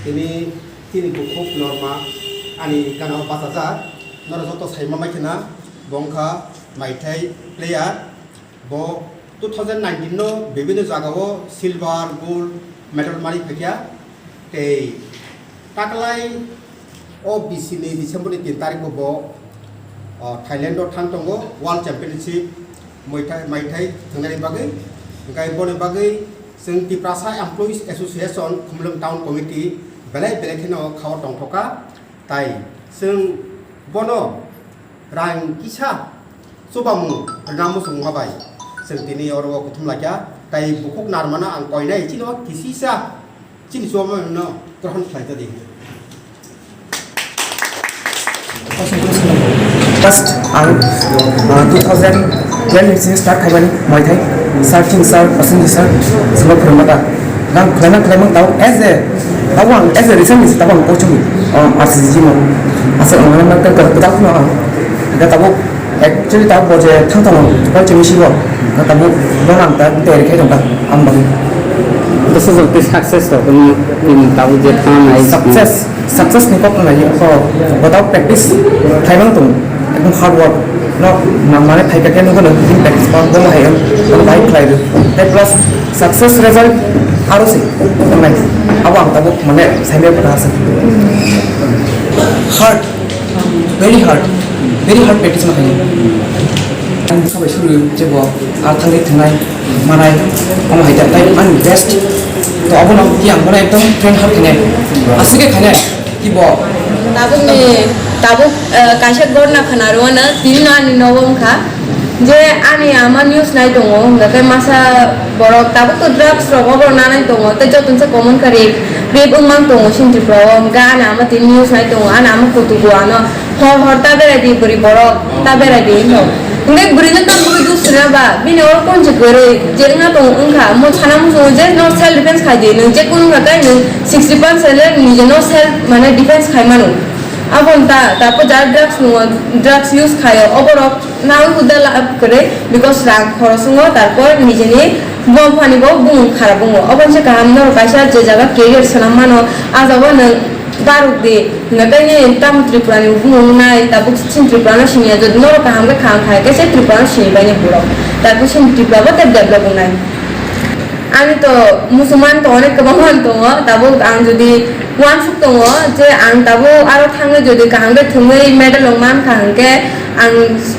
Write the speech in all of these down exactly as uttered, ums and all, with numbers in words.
Tini, tini bukhuk norma ani gana o bachajak. Norok joto saima mai khna, bo wngkha maithai player. Bo two thousand nineteen no bibhinno jagao silver, gold medal mani phaikha. Tei taklai o bisi ni December ni tin tarikh bo, o, Thailand o thang tongo World Championship maithai, maithai thwngnani bagwi. Hwnkhe boni bagwi chwng Tiprasa Employees Association Khumulwng Town Committee belai belai kheno khao tongthokha. Tai chwng bono rang kisa chubamung rwna muchungma bai chwng tini oro o kuthum laikha, tai bukhuk narmano ang koinai chini o kisisa chini chubamano grohon khlaijadi. First, ang, uh, two thousand twelve ni sini start khaimani, Muay Thai. Sir, chini sir, Basanti sir, sini phwrwngma ta. Nang khlaimang, khlaimang tao as a, tao ang as a recent ni tao ang coach ni, uh, R C C G mo. Asa ang nang nang kar kar kar ang. Ga tao actually tao bo je thang thang bo je misi bo. Ga tao bo nang ta teri khai tong ta ang bang. This is a success to, um, in tao je thang nai. Success. Success ni kok nai, oh, without practice, khaimang tung, ekdom hard work, no, ma-, mane phai kake nungkhe nung, in practice ma, bo ma hai, bo ma hai khlai rw. Tai plus success result aro se, nai, abo ang tabuk, mane, saimaya kota asa. Hard, very hard, very hard practice ma khainai. Ang sabai suri, jebo, ar thangwi thangnai, manai, omo hai da, tai, ani best, to abo no, ki ang bono ekdom train hard khainai, aswk khe khainai. Kibo? Tabukni, tabuk, eh, kaisa gorna khna rwna, tini no ani nogo wngkha je ani ama news nai tongo, hwnkha khe masa borok tabuk to drugs rok obo nanai tongo, tei joto se common kha rape, rape wngmang tongo chini Tripura o, hwnkha ani ama tini news nai tongo, ani ama kutugo ano hor hor ta berai di bwrwi borok. Ta berai di hinwi. Hwnkhe bwrwino tamo bwrwi duk sina ba, bini oro konsi kwrwi, je wngna tongo wngkha, mo sana muchungo je no self defense khai di, nwng je kunu wngkha khe nwng sixty percent le nije no self mane defense khai mano. Aboni ta, tarpor jara drugs nungo, drugs use khaio, oborok nang huda la kwrwi, because rang khoros wngo, tarpor nijeni bom phani bo bumung kharap wngo. Oboni se kaham norok kaisa je jaga career swnam mano, a jaga nwng Baruk di, hwnkhe tei tamo Tripura ni bumung wngnai, tabuk chini Tripura no siniya, jodi norok kaham khe kaham khai khe se Tripura no sini bai ni borok, tabuk chini Tripura bo tei develop wngnai. Ani to musulman to onek kwbangma tongo, tabuk ang jodi uansuk tongo je ang tabuk aro thangwi jodi kaham khe thwngwi medal rok mankha hwnkhe ang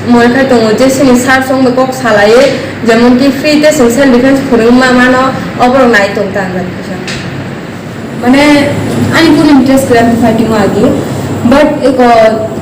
mone khai tongo je chini sir song bai kok salaiwi, jemon ki free tei chwng self defense phwrwngma mano, oborok nai tong ta hwnwi. Mane, ani kunu interest kwrwi, ang fighting o agi. But eko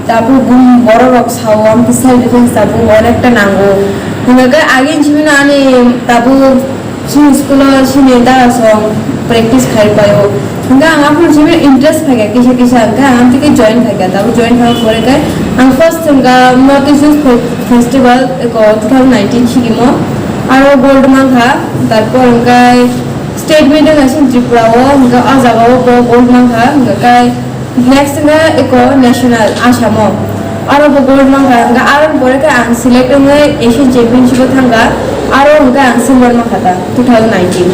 tabuk bum borok rok sao, ang khe self defense tabuk onekta nango. Hwnwi khe agi chini ani tabuk chini school o chini dara song practice khai paio. Hwnwi ang aphuru chini interest phaikha kisa kisa, hwnkhe ang amtwi khe join khaikha. Tabuk join khaina pore khe ang first hwnkha North East Youth Fe-, Festival eko two thousand nineteen sikimo, aro gold mankha, tarpor hwnkhe State meet wngkha chini Tripura o, hwnkhe o jaga o bo gold mankha, hwnkhe kai next wngkha eko national Assam o, aro bo gold mankha, hwnkhe aro ni pore khe ang select wngwi Asian Championship o thangkha, aro hwnkhe ang silver mankha ta two thousand nineteen.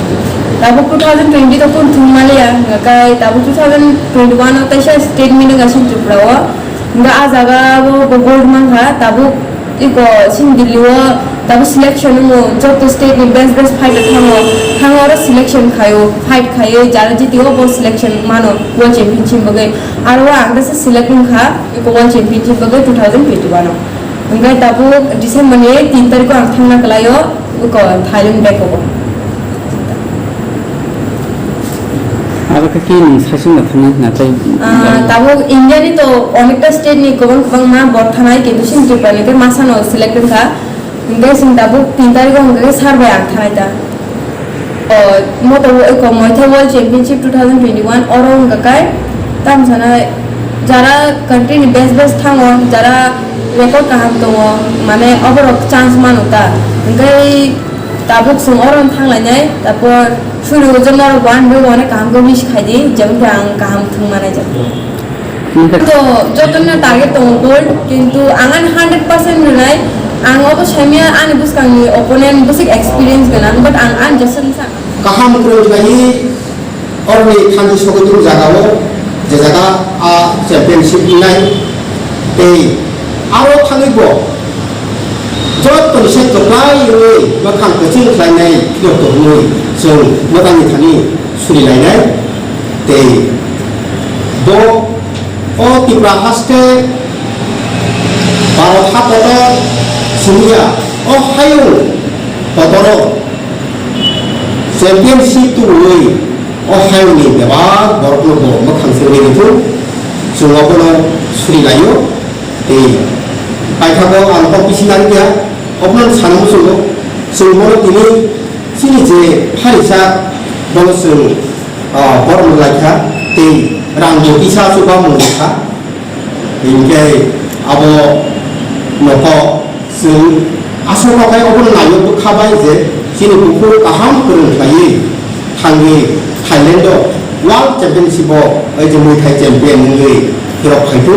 Tabuk two thousand twenty to kunu thwng maliya, hwnkhe kai tabuk two thousand twenty-one o teisa state meet wngkha chini Tripura o, hwnkhe a jaga o bo gold mankha, tabuk Eko chini Delhi o tabuk selection wngo, joto state ni best best fighter thango, thango oro selection khaio, fight khaiwi jara jiti o bo selection mano world championship bagwi. Aro o ang khe select wngkha eko world championship bagwi two thousand twenty-one o. Hwnkhe tabuk December ni tin tarikh o ang thangna kwlaio eko Thailand back o. Abo khe kini saichung da thangna natai. Ah, tabuk India ni to onekta state ni kwbang kwbangma bor thanai, kintu chini Tripura ni khe masano select wngkha. Hwnkhe chwng tabuk tin tarikh o hwnkhe sir bai ang thanai ta. O, moto o eko Muay Thai World Championship two thousand twenty-one oro wngkha kai tamo sanai jara country ni best best thango, jara Record kaham tongo, mane oborok chance mano ta. Hwnkhe tabuk chwng oro thanglainai, tapor suri ujam norok one by one kaham khe wish khaidi, jemon khe ang kaham thwng manai jak. To jotono target tongo gold, kintu ang ani hundred percent rwnai, ang obo saimya ani bwskangni opponent bwswk experience gwnang, but ang ani jeswk sa. Kaham kwrwng khlaiwi oroni thanti sogwi tung jagao, je jaga a championship wngnai, tei aro thangwi bo jottoni se kwplai wngwi mwkhang kwchwng khlainai phiyok tongmwi chwng mwtangni thani surilainai, tei bo o Tripura haste Bharat ha kotor siniya o hayung kotoro championship tubui o hayungni bebak borokno bo mwkhang se ringwi thung, chwng obono surilaio. Tei paithago ang kok bisingo nangya, obono sana muchungo, chwng bono tini chini je pharisa bono chwng, ah, borom laikha, tei rang bo kisa chuba mungkha. Hinkhe abo nokho chwng aswk kok hai obono naio bwkha bai je chini bukhuk kaham kwrwng khlaiwi thangwi Thailand o World Championship o oi je Muay Thai champion wngwi phirok phaitu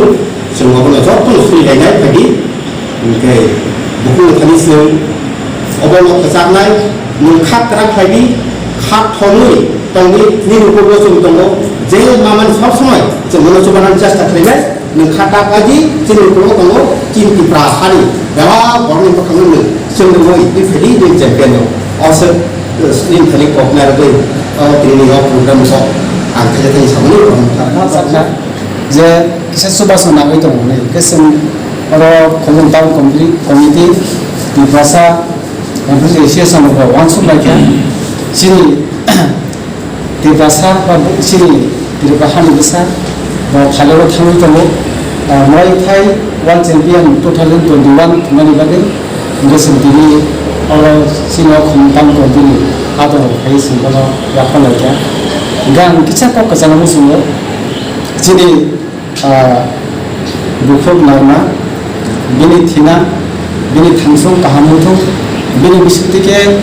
chwng obono jotono suri lainai phaidi. Hinkhe bukhuk thani chwng obono kwchaknai nwng kha kwrak khlaiwi kha thonwi tongwi nini bukhuk chwng tongo je mamani sob somoi chwng bono chubanani chesta khlainai. Nwng kha ta kaji chini ukulok tongo, chini Tripura hani bebak borokni bwkhango nwng chwng rwui twi phaidi nwng champion no. O se, eh, nini thani kok narwgwi, o tini ni o program kok ang thaisa thani samani rwkha. Ma sakha je kisa chubachu nangwi tongo hwnwi, hwnkhe chwng oro Khumulwng Town Committee, Committee, Tiprasa Association rok uansuk laikha. Chini Tiprasa ba bu-, chini Tripura hani bwsa bo phalio thangwi tongo. Ah, Muay Thai World Champion two thousand twenty-one thwngmani bagwi hwnkhe chwng tini oro chini o Khumulwng Town Committee ni ador rok phaiwi chwng bono yaphar laikha. Hwnkhe ang kisa kok kwchangma muchungo chini ah, bukhuk narwkna, bini thina, bini thangsung kaham wngthung, bini bisingtwi khe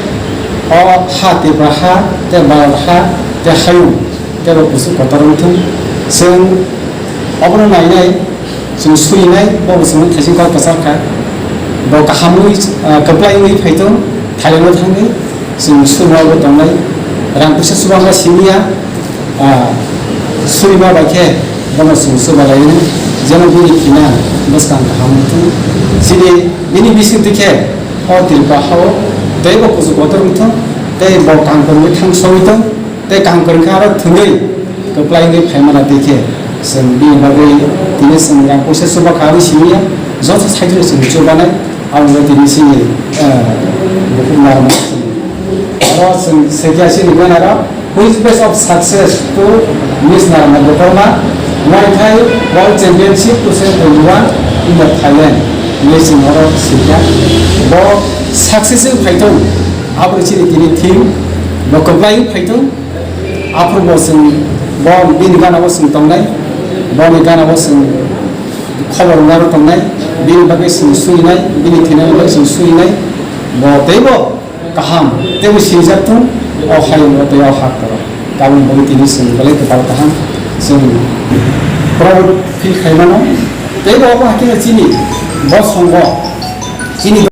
o ha Tripura ha, tei Bharat ha, tei hayung, tei bo kuchuk kotor wngthung. Chwng obono nainai, chwng surinai, bo bo chwngno thaising kok kwchar kha. Bo kaham wngwi, ah, kwplai wngwi phaithung, Thailand o thangwi. Chwng surma bo tongnai, rang puisa chuba ma simi ya, ah, surima bai khe bono chwng chuba lai mano, jeno bini thina bwskang kaham wngthung. Chini bini bisingtwi khe o Tripura ha-o teibo kuchuk kotor wngthung, tei bo kaham kwrwngwi thang sogwi tong, tei kaham kwrwng khe aro thwngwi kwplai wngwi phaimana twi khe chwng bini bagwi tini chwng rang puisa chuba kha abo simi ya, joto side o chwng chubanai. Ang bo tini sini, eh, bukhuk narwkna. Aro chwng sekya sini gana ro, which best of success to Miss Narwkna Debbarma, Muay Thai World Championship two thousand twenty-one in the Thailand. Hwnwi chwng oro sekya. Bo success wng phaithung, abo chini tini theme, bo kwplai wng phaithung, aphuru bo chwng bo bini gana bo chwng tongnai, boni gana bo chwng khobor wngna tongnai, bini bagwi chwng suinai, bini thinani bagwi chwng suinai, bo teibo kaham, teibo sinijak thung, o hayung o tei o ha koro. Tabuk bagwi tini chwng belai kwtal kaham, chwng proud feel khaimano, teibo obo hakhe chini bosongo, chini